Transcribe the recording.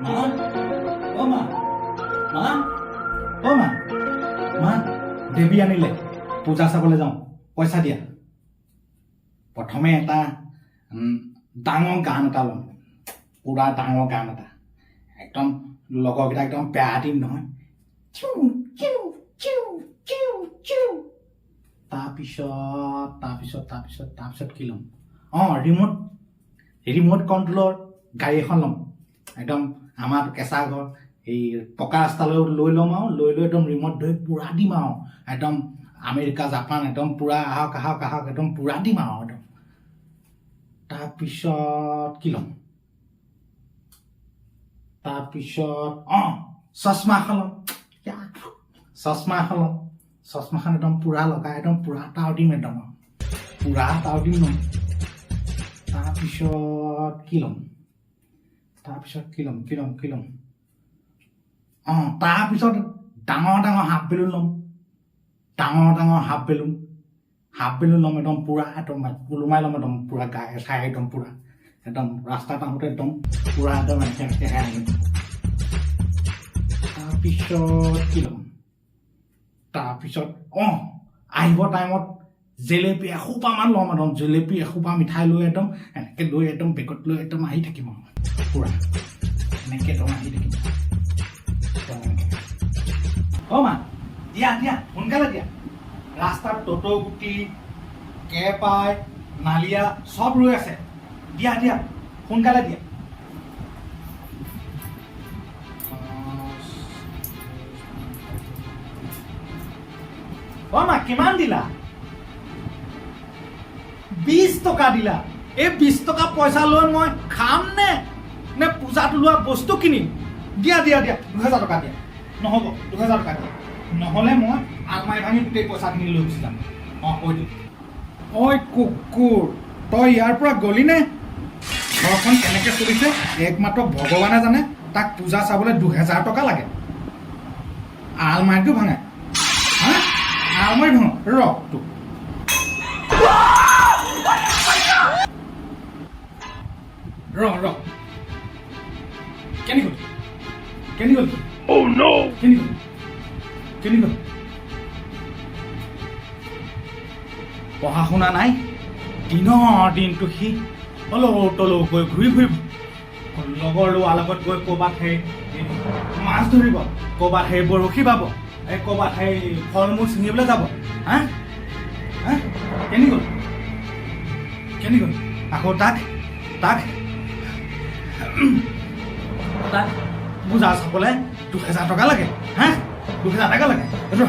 মা, অ মা, মা, অ মা, মা, দেৱী আনিলে, পূজা চাবলৈ যাওঁ, পইচা দিয়া। প্ৰথমে এটা ডাঙৰ গান এটা ল'ম, পূৰা ডাঙৰ গান এটা। একদম লগৰকেইটা একদম বেয়া দিম নহয়, চিউ চিউ চিউ চিউ চিউ। তাৰপিছত কি ল'ম? অঁ, ৰিম'ট কণ্ট্ৰলৰ গাড়ী এখন ল'ম। একদম আমাৰ কেঁচা ঘৰ, এই পকা ৰাস্তালৈ লৈ ল'ম আৰু লৈ লৈ একদম ৰিম'ট ধৰি পূৰা দিম আৰু একদম আমেৰিকা, জাপান, একদম পূৰা আহক আহক আহক, একদম পূৰা দিম আৰু একদম। তাৰপিছত কি ল'ম? তাৰপিছত অঁ, চশমা এখন ল'ম। চশমা এখন ল'ম, চশমাখন একদম পূৰা লগাই একদম পূৰা তাও দিম, একদম আৰু পূৰা তাও দিম ন। তাৰপিছত কি ল'ম? তাৰপিছত কি ল'ম, কি ল'ম, কি ল'ম? অঁ, তাৰপিছত ডাঙৰ ডাঙৰ হাফ বেলুন ল'ম, ডাঙৰ ডাঙৰ হাফ বেলুন, হাফ বেলুন ল'ম, একদম পূৰা একদম ওলোমাই ল'ম, একদম পূৰা গায়ে চাই, একদম পূৰা একদম ৰাস্তাত আহোঁতে একদম পূৰা একদম এনেকৈ এনেকৈ আহিম। তাৰপিছত কি ল'ম? তাৰপিছত অঁ, আহিব টাইমত জেলেপি এসোপামান ল'ম, একদম জেলেপি এসোপা, মিঠাই লৈ একদম এনেকৈ লৈ, একদম বেগত লৈ একদম আহি থাকিম আৰু পূৰা এনেকৈ একদম আহি থাকিম একদম এনেকৈ। অ' মা, দিয়া দিয়া, সোনকালে দিয়া। ৰাস্তাত ট'ট' গুটি, কেপাই, নালিয়া চব ৰৈ আছে। দিয়া দিয়া, সোনকালে দিয়া। 5। অ' মা, কিমান দিলা? 20 টকা দিলা? এই 20 টকা পইচা লৈ মই খাম নে নে পূজাত ওলোৱা বস্তু কিনিম? দিয়া দিয়া দিয়া, 2000 টকা দিয়া। নহ'ব, 2000 টকা দিয়া, নহ'লে মই আলমাৰি ভাঙি গোটেই পইচাখিনি লৈ গুচি যাম। অঁ, কৈ দিম। ঐ কুকুৰ, তই ইয়াৰ পৰা গ'লি নে? ঘৰখন কেনেকৈ চলিছে একমাত্ৰ ভগৱানে জানে। তাক পূজা চাবলৈ 2000 টকা লাগে, আলমাৰিটো ভাঙে। হা, আলমাৰি ভাঙ? ৰ তোক। ৰ ৰ, কেনি গ'ল, কেনি গ'ল? Oh no! কেনি গ'ল, কেনি গ'ল? পঢ়া শুনা নাই, দিনৰ দিনটো সি অলৌ তলৌ গৈ ঘূৰি ফুৰিব, লগৰ ল'ৰাৰ লগত গৈ ক'ৰবাত সেই এই মাছ ধৰিব, ক'ৰবাত সেই বৰশী বাব, এই ক'ৰবাত সেই ফল মূল ছিঙিবলৈ যাব। হা হা, কেনি গ'ল, কেনি গ'ল? আকৌ তাক তাক তাক পূজা চাবলৈ 2000 টকা লাগে। হা, 2000 টকা লাগে। ৰ।